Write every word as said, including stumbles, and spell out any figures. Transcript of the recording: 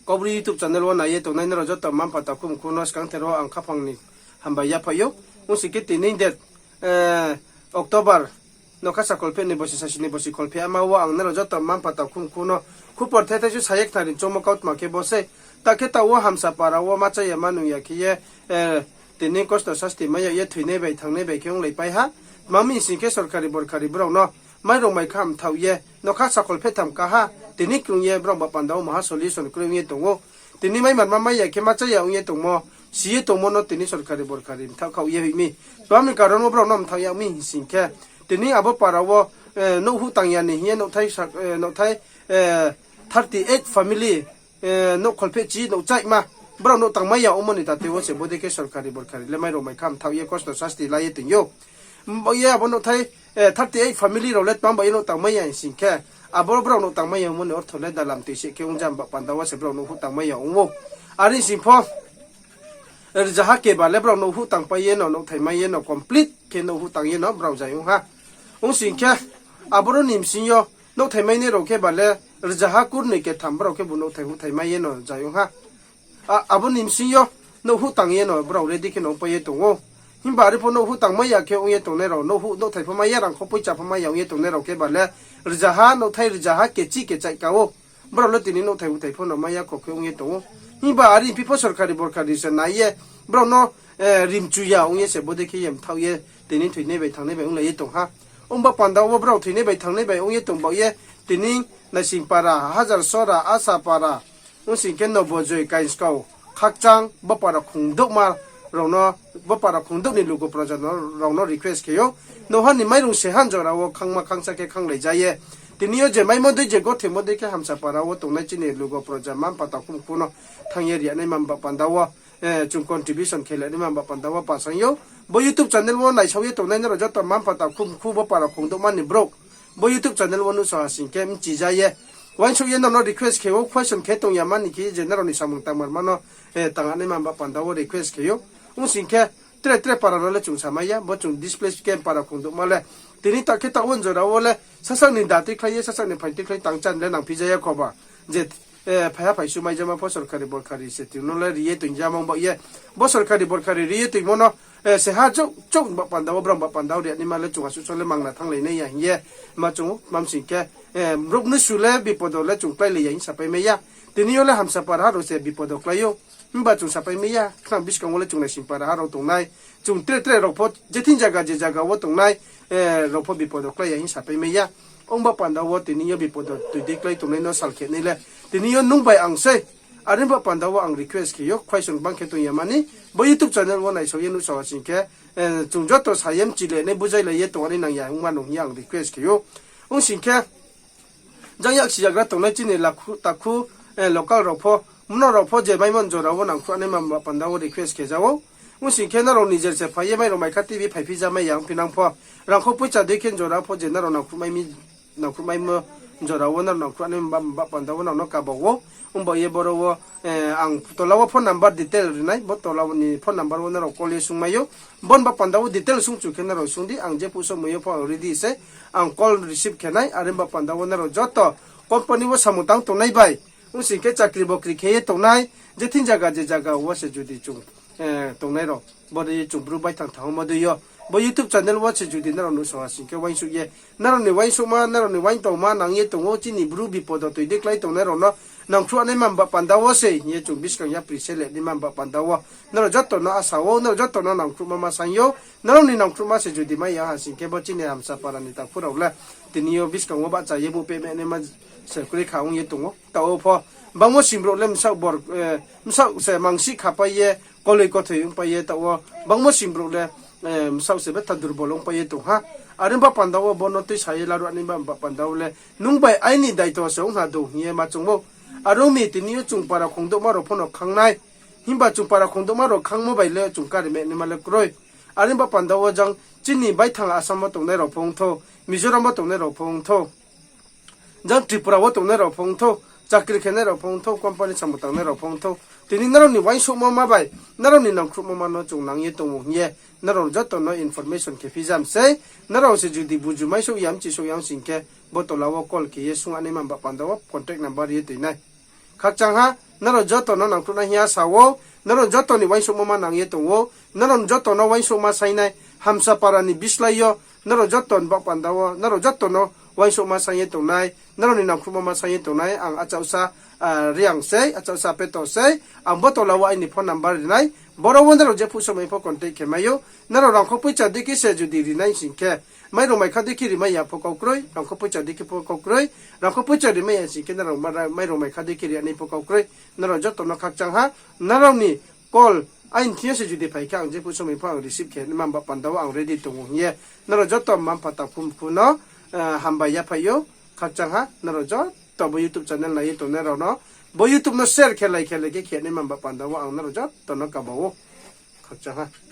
Kaubru YouTube channel wo nai ye tongnai nrao joto mma-mpha takhu mkhu no skangther wo ang khaphang ni hambai yaphaih ou. Ong sing khe tini date, eh, October, nokha sakolpheh ni bosi sasi ni bosi kholpheh ama wo ang nrao joto mma-mpha takhu mkhu no khupor thethai su sa ye khnari choungmo kautma khe bo sei. Ta khe taoh wo Hamsa para wo ma cha ya ma nung ya khe ye, eh, tini kosto sasti mai yag ye thoinai bai thangnai bai khe onglaipai ha. Tma mi sing khe sorkari borkari brao no mairung mai kha mthaoh ye, nokha sakolpheh tham kaha, tini krung ye brao ba panda wo maha solution kroi ong ye tong ou. Tini mai manma mai ya khe ma cha ya ong ye tongmo, si ye tongmo no tini sorkari borkari mthaoh khaoh ye hoih mi. Tma mi karon wo brao no mthaoh yag mi hing sing khe, tini abo para wo, eh, nouh huh tang ya ni hing ye nouhthai sak-, eh, nouhthai, eh, thirty eight family, eh, nouh kholpheh chi nouh chaihma, brao nouh tangmai ya ongmo ni tate wo se bodei khe sorkari borkari le mairung mai kha mthaoh ye kosto sasti la ye tong ou. Mbaoh ye abo nouhthai, eh, thirty eight family rao le tma bai ye nouh tangmai ya hing sing khe, abo brao nouh tangmai ya ongmo ni ortho le dalam tui se khe ong ja mba panda wo se brao nouh huh tangmai ya ong ou. Are sing pho, rzaha keba le brao nouh huh tangpai ye no, nouhthai mai ye no, complete khe nouh huh tang ye no brao zai ong ha. Ong sing khe, aboro ni bsing yo nouhthai mai nai rao khe ba le rzaha kurnoi ketham brao khebu nouhthai huh thai mai ye no zai ong ha. A-, abo ni bsing yo nouh huh tang ye no brao ready khe no ongpai ye tong ou. Himba are pho nouh huh tangmai ya khe ong ye tongnai rao, nouh huh nouhthai pho mai ya, rangkho poicha pho mai ya ong ye tongnai rao khe ba le rzaha nouhthai rzaha kechi kechaih ka ou. Brao le tini nouhthai huh thai pho no mai ya kho khe ong ye tong ou. Himba are phi pho sorkari borkari se nai ye, brao no, eh, rimchu ya ong ye se bodei khe ye mthaoh ye, tini thoinai bai thangnai bai onglai ye tong ha. Ongba panda wo brao thoinai bai thangnai bai ong ye tong baoh ye, tini Naising para, Hajar Sora, Asa para, ong sing khe Nobojoi, Kainskau, Khakchang, bo para khongdouhma rao no, bo para khongdouh ni lugo proja no, rao no request khe ou. Nouhha ni mairung se han jora wo khangma khangsa khe khanglai ja ye. Tini yo je maimo dei je gothe mo dei khe Hamsa para wo tongnai chini lugo proja mma-mpha takhu mkhu no thanng ye ri ya nai mba panda wo, eh, chung contribution khe le nai mba panda wo pasang ou. Bo YouTube channel wo naisao ye tongnai nrao joto mma-mpha takhu mkhu bo para khongdouhma ni brouh. Bo YouTube channel wo nuhsao ha sing khe mchi ja ye. Uaingsouh ye nrao no request khe ou, question khe tong ya mani khe je nrao ni samung tangmarma no, eh, tang nai mba panda wo request khe ou. Ong sing khe tre tre para no le chung samai ya, bo chung displaced camp para khongdouhma le. Tini ta khe taoh wo jora wo le, sasaoh ni da tuikhlai ye, sasaoh ni phaing tuikhlai tang chan le nangphi ja ya khoba. Je, eh, phaiha phaisu mai jama pho sorkari borkari se tini no le ri ye toing ja mang baoh ye. Bo sorkari borkari ri ye toingmo no, eh, se ha chouh chouh ba panda wo, brao ba panda wo ri ya naima le chung asuh so le mangna thannglai nai ya hing ye. Ma chung ou, tma sing khe, eh, brouh mnusu le bipodo le chung kláilai ya hing sapai mai ya. Tini yo le Hamsa para ha rao se bipodo klái ou. Himba chung sapai mai ya, khnang buskang wo le chung Naising para ha rao tongnai. Chung tre tre rao pho, je thing zaga je zaga wo tongnai, eh, rao pho bipodo klái ya hing sapai mai ya. Ongba panda wo tini yo bipodo toi dei klái tongnai no sal khe nai le. Tini yo nung bai ang sei. Are ba panda wo ang request khe ou, question bang khe tong ya mani. Bo YouTube channel wo naisao ye nuhsao ha sing khe, eh, chung joto sa ye mchi le nai bujai lai ye tong nai nang ya ongma nung hing ye ang request khe ou. Ong sing khe, jang yaksi yagra tongnai chini lakhu, takhu, eh, local rao pho, mno rao pho je maimo jora wo nangkhruh nai mba panda wo request khe ja ou. Ong sing khe nrao nijer se phai ye mairung mai kha T V phaiphi ja mai ya ongphi nang pho. Rangkho poicha dei khe jora pho je nrao nangkhruh mai mi, nangkhruh maimo jora wo nrao nangkhruh nai mba, mba panda wo nrao no kaba ou. Ongba ye boro wo, eh, ang tola wo phone number detail ri nai, bo tola ni phone number wo nrao call ye sung mai ou. Bo mba panda wo detail sung chu khe nrao sung di, ang je phuh somoi yo pho ang ready sei, ang call receive khe nai, are mba panda wo nrao joto company wo samung tang tongnai bai, ong sing khe chakri bokri khe ye tongnai, je thing zaga je zaga wo se judi chung, eh, tongnai rao, bo dei chung bru baithang thanngmo dei yo. Bo YouTube channel wo se judi nrao nuhsao ha sing khe uaingsouh ye, nrao ni uaingsouhma, nrao ni uaingtaoma nang ye tong ou, chini bru bipodo toi dei klái tongnai rao no nangkhruh nai mba panda wo se hing ye chung buskang yapri se le nai mba panda wo. Nrao joto no asa ou, nrao joto no nangkhruhma ma saing ou, nrao ni nangkhruhma se judi mai ya ha sing khe bo chini Hamsa para ni takhu rao le. Tini yo buskang wo bahcha ye muh pehmeh naima se kroi kha ong ye tong ou. Taoh wo pho, bangmo sing brouh le bsaoh bor, eh, bsaoh se mangsih khapai ye, koloi kothoi ongpai ye, taoh wo bangmo sing brouh le, eh, bsaoh se betha durbol ongpai ye tong ha. Are mba panda wo bo no tuisa ye laruh nai mba panda wo le, nung bai aini daito se ong ha do hing ye ma chung ou. Are ong mi tini yo chung para khongdouhma rao pho no khang nai. Himba chung para khongdouhma rao khangmo bai le chung kari meh naima le kroi. Are mba panda wo jang chini baithang Assam wo tongnai rao pho ong thou, Mizoram wo tongnai rao pho ong thou, jang Tripura wo tongnai rao pho ong thou, chakri khenai rao pho ong thou, company samung tangnai rao pho ong thou. Tini nrao ni uaingsouhmo ma bai, nrao ni nangkhruhmo ma no chung nang ye tong ou hing ye, nrao joto no information khe phi ja mi sei, nrao se judi buju mai souh ya, mchi souh ya ong sing khe, bo tola wo call khe ye sung nai mba panda wo contact number ye toi nai. Khakchang ha, nrao joto no nangkhruhnai hing ye sa ou, nrao joto ni uaingsouhmo ma nang ye tong ou, nrao joto no uaingsouhma saingnai, Hamsapara ni bislái yo, nrao joto ni baoh panda wo, nrao joto no uaingsouhma saing ye tongnai, nrao ni nangkhruhmo ma saing ye tongnai, ang achouhsa, ah, Reang sei, achouhsa Peto sei, ang bo tola wo aini phone number ri nai, boro wo nrao jephuh somoi pho contact khe mai ou, nrao rangkho poicha dei khe se judi ri nai sing khe, mairung maikha dei khe ri mai ya pho kau kroi, rangkho poicha dei khe pho kau kroi, rangkho poicha ri mai ya sing khe nrao ma-, mairung maikha dei khe ri nai pho kau kroi, nrao joto no khakchang ha, nrao ni call aini thing yo se judi phai khe ang jephuh somoi pho ang receive khe nai ma baoh panda wo ang ready tong ou hing ye, nrao joto mma-mpha takhu mkhu no, ah, hambai yaphaih ou, khakchang ha, nrao joto bo YouTube channel nai ye tongnai rao no, bo YouTube no share khe lai khe lai khe khe nai ma baoh panda wo ang nrao joto no kaba ou, khakchang ha.